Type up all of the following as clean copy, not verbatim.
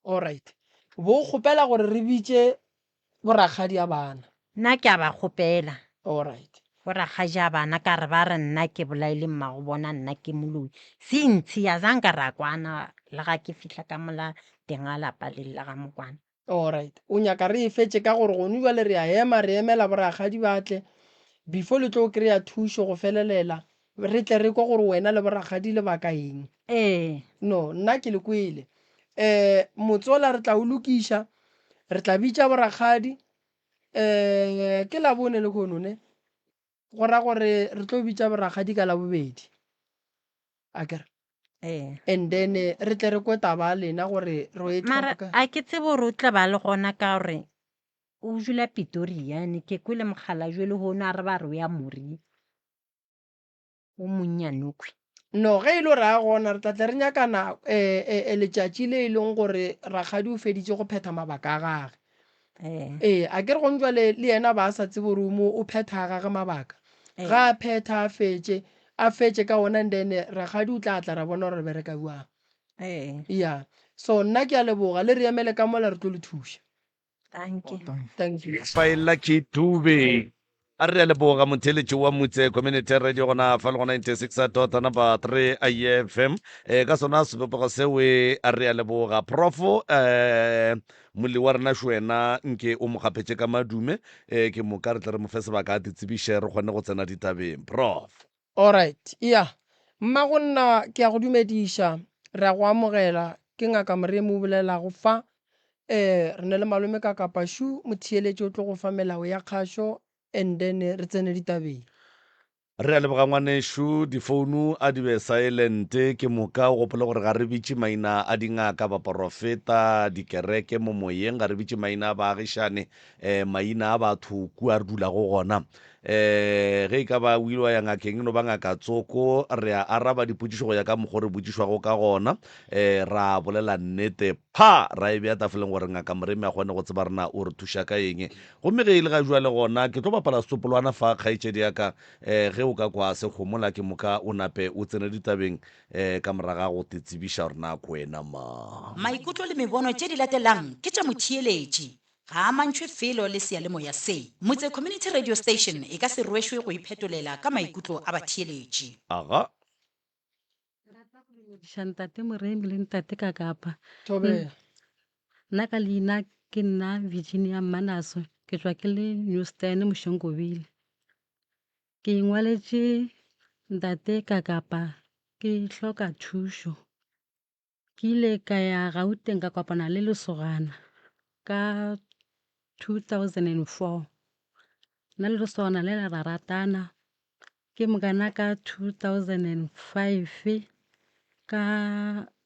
Alright. Bo kgopela gore re bitše borakgadi a bana. Nna ke a ba kgopela. Alright. Borakgadi a bana ka re ba re nna ke bolaile mmago bona nna ke moloi. Sentshi ya zanka ra kwana le ga ke fihla ka mola teng ga lapa le la ga Mokwana. Alright. O nyaka re e fetše ka gore gone jwale re a ema re emela borakgadi ba tle before le tlo kry-a thušo go felelela re tle re kwe gore wena le borakgadi le baka eng. Ee. No, nna ke le kwele. Um motsola re tla o lokiša, re tla bitša borakgadi um ke Labone lehono ne? Go ra gore re tlo bitša borakgadi ka Labobedi. Akere? Ee. And then re tle re kwe taba ya lena gore re e Mara thoma ka. a ke tsebe gore o tla ba le gona ka gore o dula Pretoria ne ke kwele mokgalabje lehono a re ba re o ya Moria. O monnyane khwi. No, ge e le gore a gona, re tla tle re nyaka na, e, e, e, letšatši le e leng gore rakgadi o feditše go phetha mabaka a gage. Ee. Ee, a ke re gong jwale le yena ba a sa tsebe gore o mo o phetha a gage mabaka. Ee. Ga a phetha a fetše, a fetše ka ona and then rakgadi o tla tla ra bona gore re bereka bjang. Ee. Ya. So nna ke a leboga, le re emele ka mola re tlo le thuša. Thank you. Thank you. Lucky Dube. A re a leboga motheeletši wa Mutse Community Radio gona fa le go 96 dot number 3 IFM. E ka sona sebopego seo a re a leboga Prof eh molli wa rena šwena nke o mo kgaphetše ka madume eh ke moka re tle re mo fe sebaka a titsebiše re kgone go tsena ditabeng. Prof. Alright, ya. Mmago nna ke a go dumediša, re a go amogela, ke Ngaka Moremi o bolelago fa. Eh, re ne le malome ka Kapašu, motheeletši o tlo go fa melao ya kgašo and then re tsene ditabeng. Re a leboga ngwanešu, difounu a di be silent, ke moka o gopole gore ga re bitše maina a dingaka, baporofeta, dikereke mo moyeng, ga re bitše maina a baagišane, eh, maina a batho kua re dulago gona. Um ge e ka ba o ile wa ya ngakeng e no ba ngaka tsoko, re a araba dipotšišo go ya ka mokgo re botšišwago ka gona, um ra bolela nnete pha, ra e bea tafoleng gore ngaka Moremi a kgone go tseba rena o re thuša ka eng. Gomme ge e le ga jwale gona ke tlo bapala setsopolwana fa kgaetšedi ya ka, um ge o ka kwa se homola ke moka o nape o tsene ditabeng um ka moraga go te tsebiša gore na ke wena mang. Maikutlo le mebono tše di latelang ke tša motheeletši. Ga a amantšhwe felo le seyalemoya se. Motse Community Radio Station e ka se rwešwe go iphetolela ka maikutlo a batheeletši. Aga. Ke rata go dumediša ntate Moremi le ntate Kakapa. Thobela. Nna ka leina ke nna Virginia Mmanaso, ke tšwa ke le Newstan Mošenkobile. Ke ingwaletše ntate Kakapa ke hloka thušo. Ke ile ka ya Gauteng ka kopana le lesogana ka 2004. Nna le lesogana le la ra ratana, ke mokana ka 2005 ka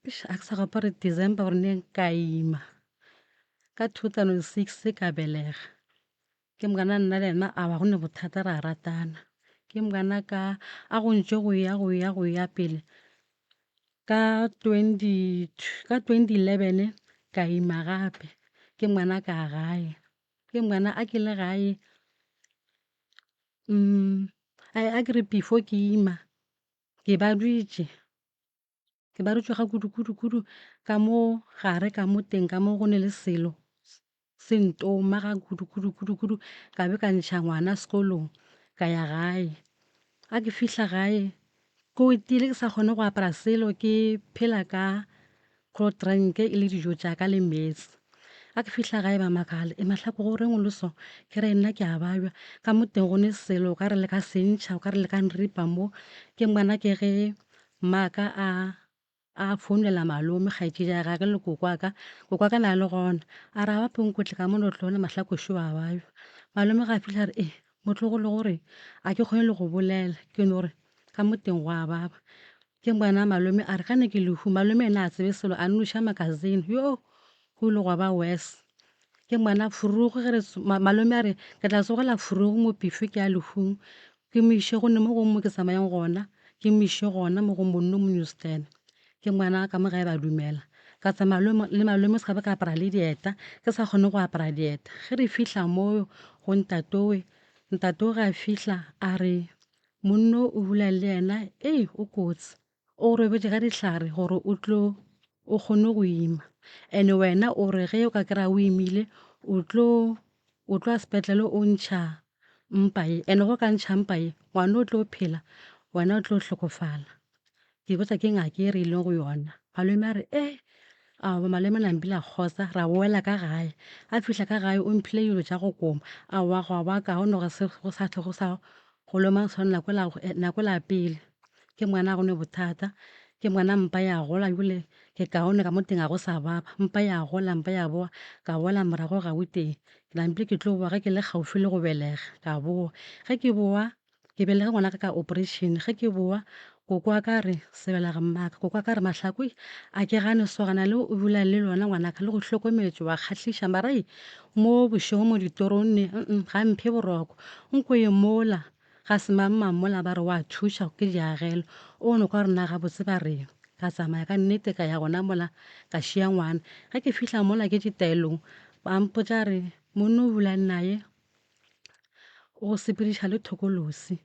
eish a ke sa gopola gore December or neng ka ima. Ka 2006 ka belega, ke mokana nna le yena a ba go ne bothata ra ratana. Ke mokana ka a go ntše go ya go ya go ya pele Ka twenty ka 2011 ka ima gape ke ngwana ka gae, ke ngwana a ke le gae a ke re before ke ima ke badutše, ke badutše ga kudu kudu kudu ka mo gare ka mo teng ka mo go ne le selo. Se ntoma ga kudu kudu kudu kudu ka be ka ntšha ngwana sekolong ka ya gae. Ga ke fihla gae ke otile ke sa kgone go apara selo ke phela ka cold drink e le dijo tša ka le meetse. Ga ke fihla gae ba makala e Mahlako go reng o le so? Ke re nna ke a babja ka mo teng go ne selo o ka re le ka se ntšha o ka re le ka nripa mo. Ke ngwana ke ge mmaka a A founela malome, kgaetšedi ya gage le koko wa ka. Koko wa ka na le gona. A re, Aowa Nkotle ka mono tlo bona Mahlakoši wa babja. Malome ga a fihla a re, E, motlogolo gore a ke kgone le go bolela, ke no re ka mo teng go a baba. Ke ngwana malome a re, Gane ke lehu. Malome yena a tsebe selo, a nnoša makasine. Yo, go ile gwa ba worse. Ke ngwana furugu ge re malome a re, Ke tla tsogela furugu mo pife ke ya lehung. Ke mo iše go ne mo gongwe mo ke tsamayang gona, ke mo iše gona mo go monno mo Newstan. Ke ngwana ka mo gae ba dumela. Ka tsamaya le le malome se ka ba ka apara le dieta, ke sa kgone go apara dieta. Ge re fihla moo go ntatowe, ntatowe ge a fihla a re monno o bula le yena, ei o kotsi, o go robetše ka dihlare gore o tlo o kgone go ima. And-e wena o re ge o ka kry-a o imile o tlo o tlo ya sepetlele o ntšha mpa ye, and-e ge o ka ntšha mpa ye ngwana o tlo phela wena o tlo hlokofala. Ke botša ke ngaka e re ileng go yona. Malome a re eh aowa malome nampile a kgotsa ra boela ka gae. A fihla ka gae o mphile dilo tša go koma, aowa gwa ba kaone go se go sa hlwe go sa go loma go swana nako nako la pele. Ke ngwana ga go ne bothata, ke ngwana mpa ya gola ebile ke kaone ka mo teng ga go sa baba. Mpa ya gola mpa ya bowa ka boela morago Gauteng. Ke nampile ke tlo bowa ge ke le kgauswi le go belega ka bowa. Ge ke bowa Ke belege ngwanaka ka operation. Ge ke bowa, koko wa ka a re, Sebelege mmaka. Koko wa ka a re, Mahlako, a ke gane sogana le o dula le lona ngwanaka, le go hlokometše, wa kgahliša. Mara ei, mo bošego mo ditorong ne, mm, ga mphe boroko. Nko ye mola ga semangmang mola ba re wa thuša ke diagelo. O no kwa gore na gabotse ba reng. Ka tsamaya ka nnete ka ya gona mola ka šia ngwana. Ge ke fihla mola ke ditaelong, ba mpotša re monna o dulang naye o go sepediša le thokolosi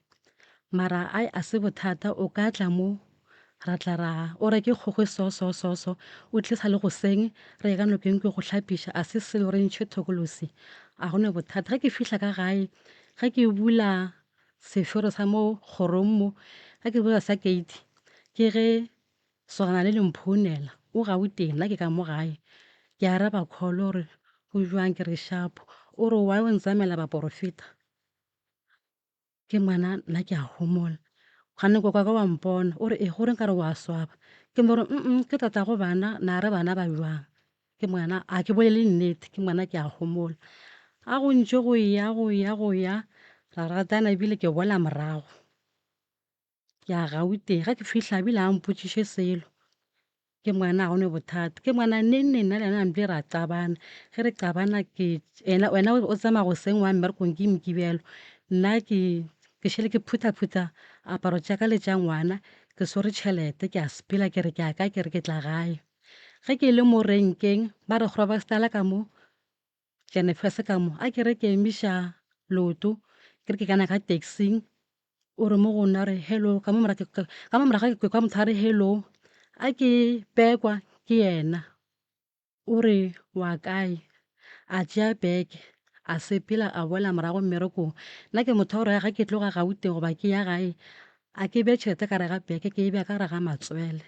mara ai a se bothata o ka tla mo ra tla ra o reke kgogo so so so so o tlisa le goseng re ye ka nokeng ke go hlapiša a se selo re ntšhe thokolosi a go ne bothata. Ge ke fihla ka gae ge ke bula sefero sa mo kgorong mo ge ke bula sa gate ke ge Sogana le le mphounela, o Gauteng, nna ke ka mo gae. Ke araba call o re go bjang ke re sharp. O re why o ntsamela baporofeta? Ke ngwana nna ke a homola. Gane koko wa ka wa mpona o re e gore nkare wa swaba. Ke mo re mm ke tatago bana na re bana ba bjang. Ke ngwana a ke bolele nnete ke ngwana ke a homola. A go ntše go ya go ya go ya ra ratana ebile ke boela morago. Ke ya Gauteng, ge ke fihla ebile a mpotšiše selo. Ke ngwana ga go ne bothata. Ke ngwana neng neng nna le yena ebile ra qabana. Ge re qabana ke yena wena o tsamaya goseng wa mmerekong ke Mokibelo. Nna ke ke šele ke phutha-phutha aparo tša ka le tša ngwana, ke swere tšhelete ke a sepela ke re ke ya kae, ke re ke tla gae. Ge ke le mo renkeng ba re Groblersdal ka mo Jennifer ka mo a ke re ke emiša leoto ke re ke kana ka taxing o re mo go nna re hello ka mo morago ka mo morago ke kwa motho a re hello a ke pekwa ke yena o re wa kae a tšea beke a sepela a boela morago mmerekong nna ke motho wa gore ga ke tloga Gauteng goba ke ya gae a ke beye tšhelete ka gare ga beke ke e beya ka gare ga matswele.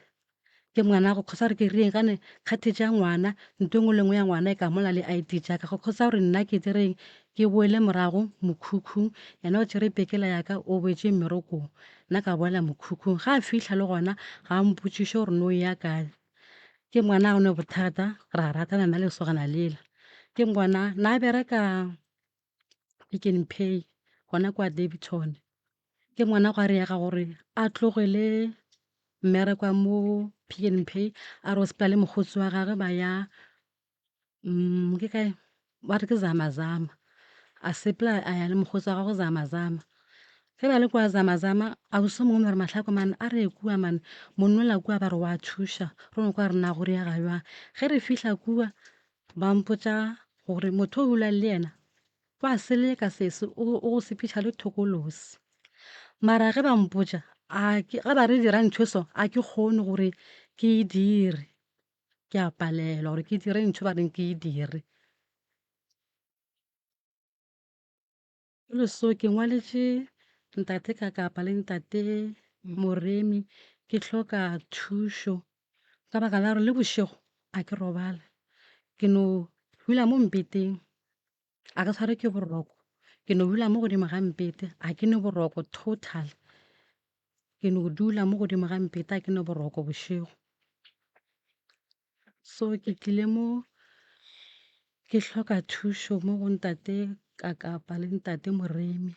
Ke ngwana go kgotsa gore ke reng gane kgathe tša ngwana nto engwe le engwe ya ngwana e ka mola le ID tša ka go kgotsa gore nna ke direng ke boele morago mokhukhung yena o tšere pekela ya ka o boetše mmerekong nna ka boela mokhukhung ga a fihla le gona ga a mpotšiše gore no ya kae ke ngwana ga one bothata ra ratana nna le lesogana lela ke ngwana na bereka Pick n Pay gona kwa Daveyton ke ngwana gwa re ga gore a tlogele mmereko wa mo Pick n Pay a re o sepela le mokgotsi wa gagwe ba ya ke kae ba re ke Zama Zama a sepela a ya le mokgotsi wa gagwe Zama Zama. Ge ba le kwa Zama Zama ausi o mongwe ba re Mahlako man a re ye kua man monnola kua ba re wa thuša re no kwa re na go riega bjang. Ge re fihla kua Ba mpotša gore motho o dulang le yena wa seleka sese o go sepetša le thokolosi. Mara ge ba mpotša a ke ge ba re dira ntho e so a ke kgone gore ke e dire, ke a palelwa gore ke dire ntho ba reng ke e dire. Jwale so ke ngwaletše ntate Kakapa le ntate Moremi ke hloka thušo ka baka la gore le bošego a ke robale, ke no dula mo mpeteng a ke tshwarwe ke boroko, ke no dula mo godimo ga mpete a ke ne boroko total, ke no dula mo godimo ga mpete a ke ne boroko bošego. So ke tlile mo ke hloka thušo mo go ntate Kakapa le ntate Moremi.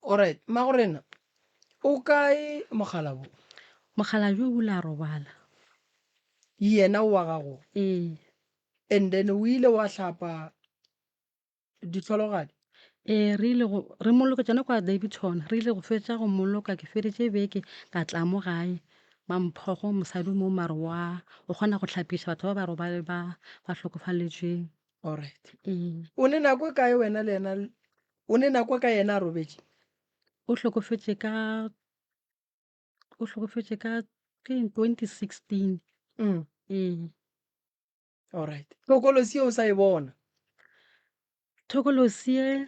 Alright, Mmagorena, o kae mokgalabo? Mokgalabje o ile a robala. Yena o wa gago? Ee. And then o ile wa hlapa Dihlologadi? Ee, re ile go, re mmoloka tšona kwa Daveyton. Re ile go fetša go mmoloka, ke feditše beke ka tla mo gae. Mamphogo mosadi o mo mare wa, o kgona go hlapiša batho ba ba robale ba ba hlokofaletšweng. Alright. Ee. O ne nako e kae wena le yena, o ne nako e kae yena a robetše? O hlokofetše ka, o hlokofetše ka, ke eng, 2016. Mm. Ee. Alright. Thokolosi ye o sa e bona? Thokolosi ye.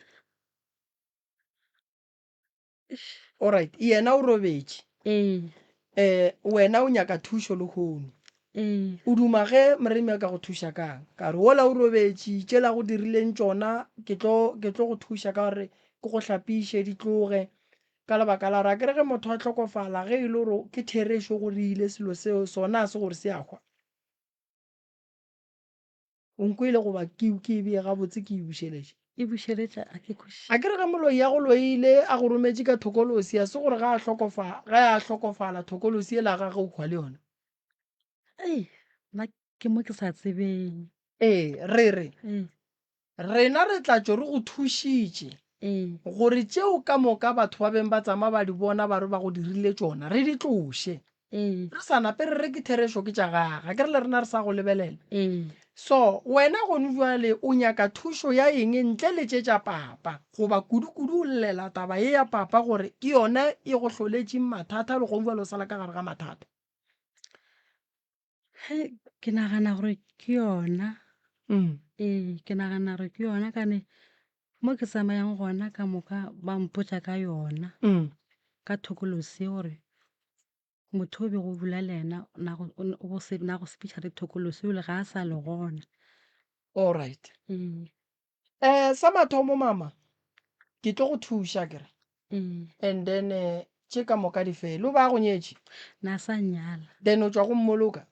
Alright, yena o robetše. Ee. Eh, wena o nyaka thušo lehono. Ee. O duma ge Moremi a ka go thuša kang? Ka re wola o robetše, tšela go dirileng tšona, ke tlo, ke tlo go thuša ka gore ke go hlapiše di tloge. Ka lebaka la gore akere ge motho a hlokofala, ge e le gore ke therešo gore ile selo seo, sona a se gore se a hwa. O nkwele goba ke, ke e bee gabotse ke e bušeletše? E bušeletša, a ke kwešiše. A ke re ge moloi a go loile, a go rometše ka thokolosi, a se gore ge a hlokofa, ge a hlokofala thokolosi yela ya gagwe o hwa le yona? Ei, nna ke mo ke sa tsebeng. Ee, re re, Ee. Rena re tla tšo re go thušitše Ee. gore tšeo ka moka batho ba beng ba tsama ba di bona ba re ba go dirile tšona, re di tloše. Ee. Re sa nape re re ke therešo ke tša gage, akere le rena re sa go lebelela. Ee. So, wena gonu bjale o nyaka thušo ya eng ntle le tše tša papa? Goba kudu-kudu o llela taba ye ya papa gore ke yona e go hloletšeng mathata le gonu bjale o sa le ka gare ga mathata? He, ke nagana gore ke yona. Ee, ke nagana gore ke yona kane mo ke tsamayang gona ka moka ba mpotša ka yona. Ka thokolosi gore motho o bego o dula le yena na go o go na go sepediša le thokolosi ebile ga a sa le gona. Alright. Ee. Eh, sa mathomo mama, ke tlo go thuša akere. Ee. And then eh, tše ka moka di fele. O ba go nyetše? Na sa nyala. Then o tšwa go mmoloka?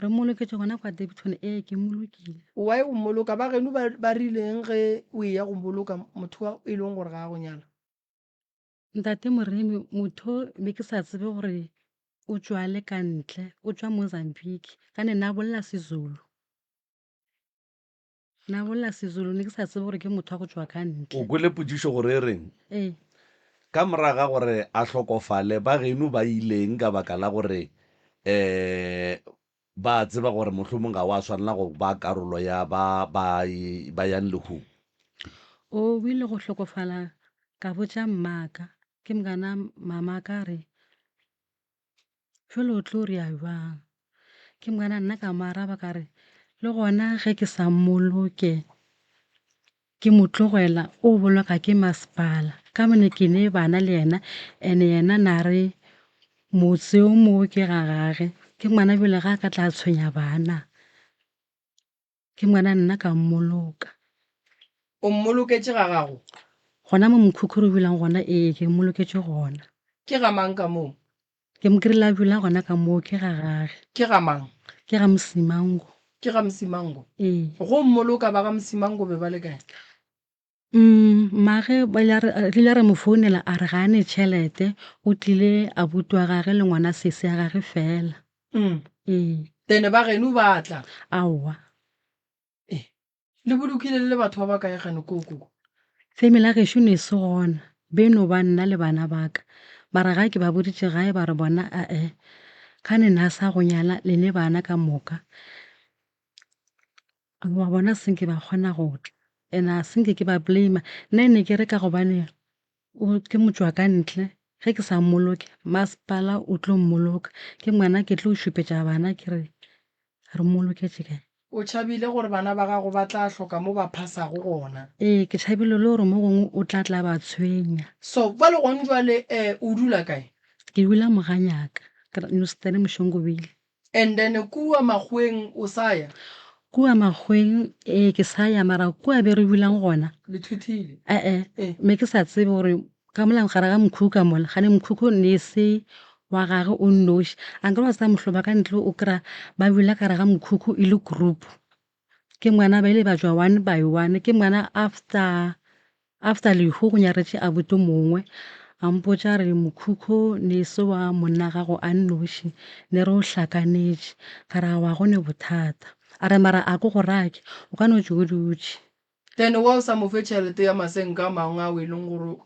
Re mmoloketše gona kwa Daveyton, ee ke mmolokile. Why o mmoloka? Ba geno ba, ba rileng ge o eya go mmoloka motho wa e leng gore ga a go nyala? Ntate Moremi, motho be ke sa tsebe gore o tšwa le ka ntle, o tšwa Mozambique, ka ne na bolela Sezulu. Na bolela Sezulu, ne ke sa tsebe gore ke motho wa go tšwa ka ntle. O kwele potšišo gore e reng? Ee. Ka morago ga gore a hlokofale, ba geno ba ileng ka baka la gore um ba tseba gore mohlomong ga wa swanela go ba karolo ya ba ba ba yang lehung? O ile go hlokofala ka botša mmaka, ke mokana mamaka a re, Jwale o tlo rea bjang? Ke mokana nna ka mo araba ka re, Le gona ge ke sa mmoloke, ke mo tlogela o boloka ke masepala. Ka mone ke ne bana le yena, ene yena na re motse o mo ke ga gage. Ke ngwana bjale ga a ka tla tshwenya bana. Ke ngwana nna ka mmoloka. O mmoloketše ga gago? Gona mo mokhukhu re dulang gona, ee, ke mmoloketše gona. Ke ga mang ka moo? Ke mo kry-ile a dula gona ka moo, ke ga gage. Ke ga mang? Ke ga Msimango. Ke ga Msimango? Ee. Go mmoloka ba ga Msimango be ba le kae? Mm, mmage ba ile re re ile re mo founela a re ga a ne tšhelete, o tlile abuti wa gage le ngwana sesi ya gage fela. Mm. Ee. Then ba geno ba tla? Aowa. Eh, le bolokile le le batho ba ba kae gane koo koko? Family ya gešo ne e se gona, be no ba nna le bana ba ka. Mara ga ke ba boditše gae ba re bona ae, kgane na sa go nyala le ne bana ka moka. Wa bona se nke ba kgona go tla and a se nke ke ba blame nna ne ke re ka gobane o ke motšwa ka ntle ge ke sa mmoloke masepala o tlo mmoloka ke ngwana ke tlo šupetša bana ke re re mmoloketše kae. O tšhabile gore bana ba gago ba tla hloka mo ba phasago gona. Ee, ke tšhabile le gore mo gongwe o tla tla ba tshwenya. So bjale gone jwale o dula kae? Ke dula Moganyaka, Newston Mošongobile. And then kua makgoweng o sa ya? Kua makgoweng ee ke sa ya mara kua be re dulang gona. Le thuthile? E-e, Eh. me ke sa tsebe gore ka mola gare ga mokhukhu ka mola, gane mokhukhu ne e se wa gage o nnoši. Ankere wa tseba mohloba ka ntle o kry-a ba dula ka gare ga mokhukhu e le group. Ke ngwana ba ile ba tšwa one by one, ke ngwana after After lehu go nyaretše abuti o mongwe, a mpotša a re mokhukhu ne e se wa monna gago a nnoši, ne re o hlakanetše. Ka re aowa go ne bothata. A re mara a ko go rake, o ka no tšo o dutše. Then wa o sa mo fe tšhelete ya masenka a mangwe ao e leng gore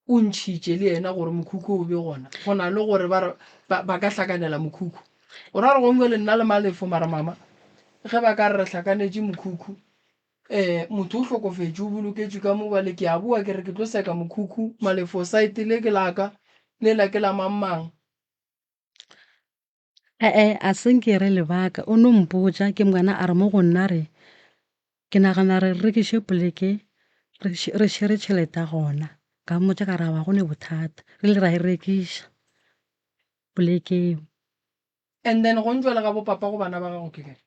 o ntšhitše le yena gore mokhukhu o be gona, go na le gore ba re ba, ba ka hlakanela mokhukhu. O ra gore gongwe le nna le Malefo mara mama ge ba ka re re hlakanetše mokhukhu, um motho o hlokofetše o boloketšwe ka mo bjale ke a boa ke re ke tlo seka mokhukhu, Malefo saete le ke la ka, lela ke la mang mang. E-e, a se nke re lebaka. O no mpotša, ke ngwana a re mo go nna re, Ke nagana re rekiše poleke re, re šere tšhelete ya gona. Ka mmotša ka re aowa go ne bothata. Re ile ra e rekiša poleke eo. And then go ntšwa le ga bo papa go bana ba gago ke kae?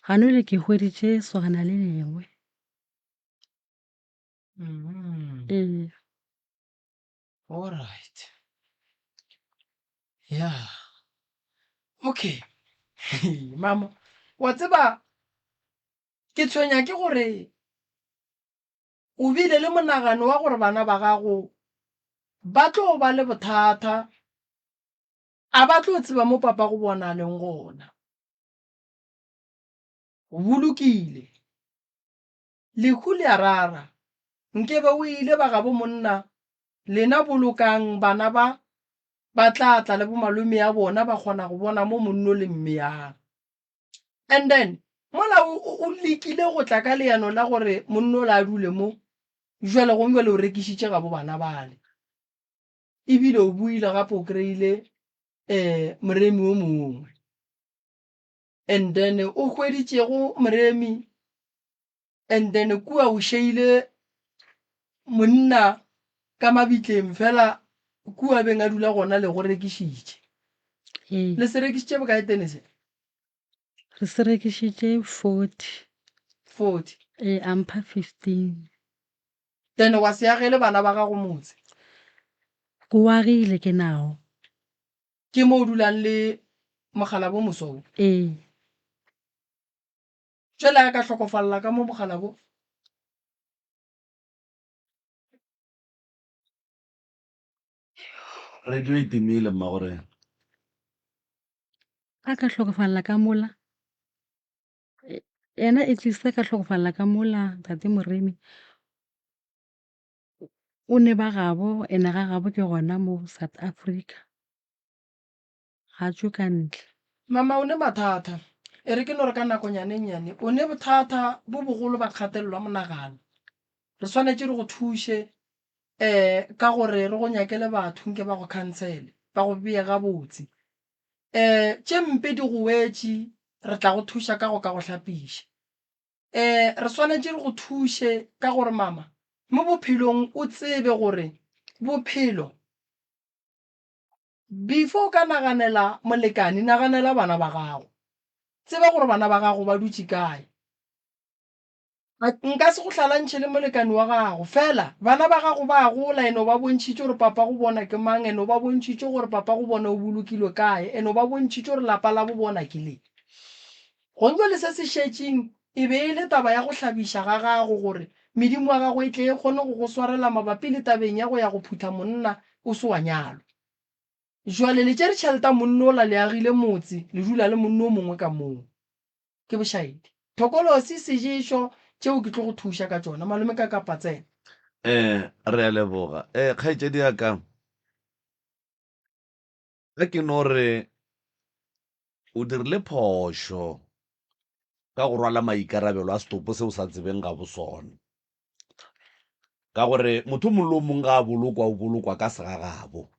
Ganole ke hweditše sogana le lengwe. Ee. Alright. Yeah. Okay. Mama, wa tseba ke tshwenya ke gore o bile le monagano wa gore bana ba gago ba tlo ba le bothata, a ba tlo tseba mo papa go bona a leng gona. O bolokile. Lehu le a rara. Nkebe o ile ba gabo monna, lena bolokang bana ba ba tla tla le bomalome ya bona ba kgona go bona mo monno le mmeyang. And then mola o, o, o lekile go tla ka leano la gore monno ola a dule mo, jwale gong jwale o rekišitše gabo bana bale. Ebile o boile gape o kry-ile um moremi o mongwe. And then o hweditšego moremi and then kua o šeile monna ka mabitleng fela kua beng a dula gona le go rekišitše. Ee. Le se rekišitše bokae tene se? Re se rekišitše 40. 40. Ee, a mpha 15. Then wa se agele bana ba gago motse? Ke o agile ke nao. Ke mo o dulang le mokgalabo moso wo? Ee. Tšwele a ka hlokofalela ka mo mokgalabo? Radio e timile mmagorena. A ka hlokofalela ka mola. Yena at least a ka hlokofalela ka mola ntate Moremi. O ne ba gabo ene ga gabo ke gona mo South Africa, ga tšwe ka ntle. Mama o ne mathata, e re ke no re ka nakonyana e nnyane, o ne bothata bo bogolo ba kgatelelo ya monagano. Re swanetše re go thuše um ka gore re go nyakele batho nke ba go khansele, ba go bee gabotse. Um tše mpe di go wetše, re tla go thuša ka go ka go hlapiša. Ee, re swanetše re go thuše ka gore mama mo bophelong o tsebe gore bophelo before o ka naganela molekane naganela bana ba gago. Tseba gore bana ba gago ba dutše kae. Nka se go hlalantšhe le molekane wa gago fela bana ba gago ba a gola ene o ba bontšhitše gore papa go bona ke mang ene o ba bontšhitše gore papa go bona o bolokilwe kae ene o ba bontšhitše gore lapa la bo bona ke le. Gongwe le se se šetšeng e be e le taba ya go hlabiša ga gago gore medimo ya gago e tle e kgone go go swarela mabapi le tabeng ya go ya go phutha monna o se wa nyalwa. Jwale le tšere tšhelete ya monna ola le agile motse le dula le monna o mongwe ka moo. Ke bošaedi. Thokolosi, Seješo, tšeo ke tlo go thuša ka tšona. Malome ka kapa tsena. Ee, re a leboga. Ee, kgaetšedi ya ka, ge ke no re O dirile phošo ka go rwala maikarabelo a setopo se o sa tsebeng ga bo sona. Ka gore motho o mongwe le o mongwe ga a bolokwa o bolokwa ka segagabo.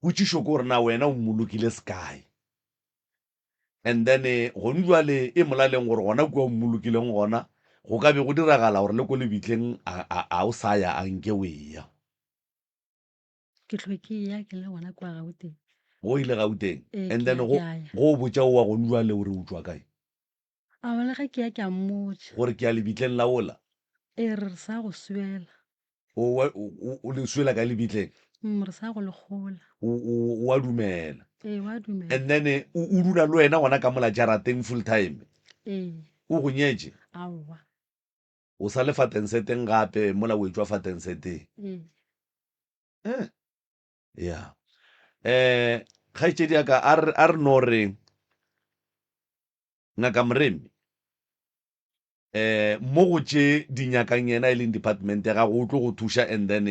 Potšišo ke gore na wena o mmolokile sekae? And then gone jwale e molaleng gore gona kua o mmolokileng gona go ka be go diragala gore le ko lebitleng a, a, a o sa ya a nke o eya. Ke hlwe ke eya ke le gona kua Gauteng. Go ile Gauteng? Ee, And ke then ya go ke a ya. go o botša o wa gone jwale o re o tšwa kae? Aowa le ge ke ya ke a mmotša. Gore ke ya lebitleng la ola? Ee, re re sa go swela. O wa o o le swela kae lebitleng? Mm, re sa go le kgola. O o o a dumela. Ee, wa dumela. And then o o dula le wena gona ka mola jarateng full time? Ee. O go nyetše? Aowa. O sa le fa tenseteng gape mola o etšwa fa tenseteng? Ee. Eh. Ya. Eh, kgaetšedi ya ka a re a re no re Ngaka Moremi eh mo go tše di nyakang yena e leng department ya gago o tlo go thuša and then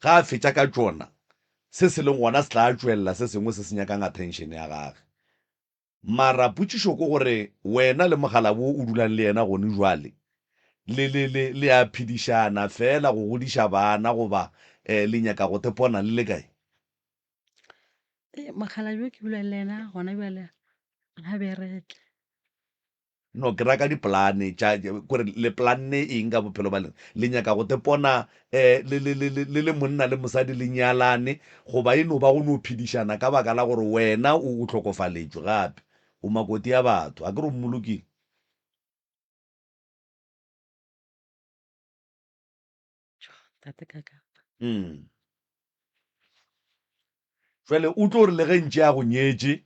ga a fetša ka tšona se se leng gona se tla tšwelela se sengwe se se nyakang attention ya gage. Mara potšišo ke gore wena le mokgalabje wo o dulang le yena gone jwale, le, le, le, le a phedišana feela go godiša bana goba eh, le nyaka go tepona le le kae? Ee, mokgalabje ke dula le yena gona bjale ga bereke. No, ke ra ka dipolane tša kore le planne eng ka bophelo ba lena? Le nyaka go tepona um le, le, le, le, le le monna le mosadi le nyalane goba e no ba go no phedišana ka baka la gore wena o, o hlokofaletšwe gape o makoti ya batho? A ke re o mmolokile? Tate ka kapa. Mm. Jwale o tlo re le ge ntše a go nyetše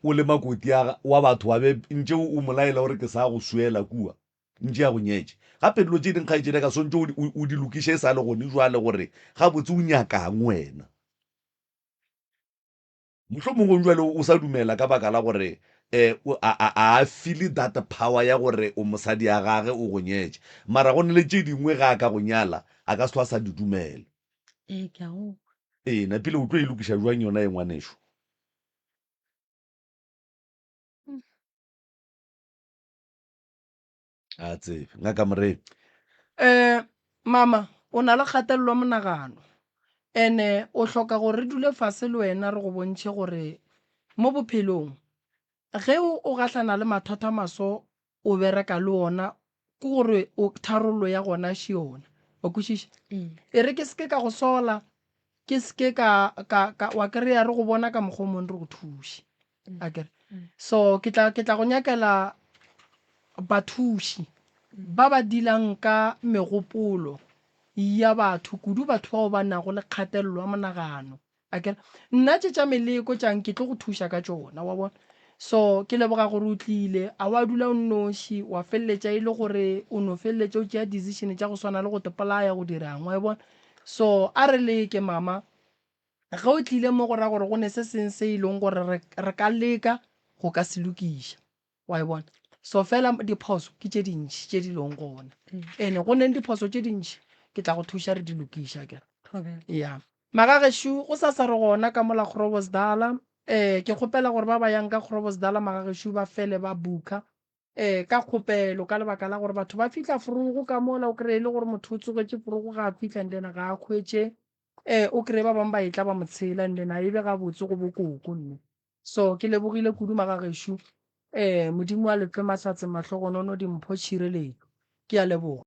o le makoti a wa batho wa be ntše o mo laela gore ke sa go swela kua ntše a go nyetše. Gape dilo tše ding kgaetšedi ka swantše o di lokiše e sa le gone jwale gore gabotse o nyakang wena. Mohlomongwe jwale o sa dumela ka baka la gore um a, a, a a feel that power ya gore o mosadi ya gage o go nyetše. Mara go na le tše dingwe ge a ka go nyala a ka se hlwa a sa di dumela. Ee, ke a go kwa. Ee, napile o tlo e lokiša jwang yona ye ngwanešo? A tsebe. Ngaka Moremi. Um mama o na le kgatelelo ya monagano ene o hloka gore re dule fase le wena re go bontšhe gore mo bophelong ge o gahlana le mathata maso o bereka le ona ke gore o tharollo ya gona še yona wa kwešiša e re ke seke ka go sola ke seke ka, ka, ka wa kry-a re go bona ka mokgwa o mongwe re go thuše a kere so ke tla ke tla go nyakela bathuši ba ba dilang ka megopolo ya batho kudu batho bao ba nago le kgatelelo ya monagano a kere nna tše tša meleko tšang ke tlo go thuša ka tšona wa bona so ke leboga gore o tlile a wa dula o nnoši wa feleletša e le gore o no feleletša o tšea decision tša go swana le go tepolaya go dirang wa e bona so a re leke mama Ge o tlile mo go ra gore go ne se seng se e leng gore re, re ka leka go ka se lokiša. Wa e bona? So fela diphoso ke tše dintši tše di leng gona. Ene go neng diphoso tše dintši ke tla go thuša re di lokiša akere. Ya. Magagešo go sasa re gona ka mola Grobosdala. Eh ke kgopela gore ba ba yang ka Grobosdala magagešo ba fele ba booker eh ka kgopelo ka lebaka la gore batho ba fihla forogo ka mola o kry-e le gore motho o tsogetše forogo ga a fihla and then ga a hwetše Ee, o kreye ba bangwe ba etla ba mo tshela and then a e be gabotse go bo koko nne. So ke lebogile kudu magagešo. Ee, Modimo a le fe mahlatse, mahlogonono, dimpho, tšhireletšo. Ke a leboga.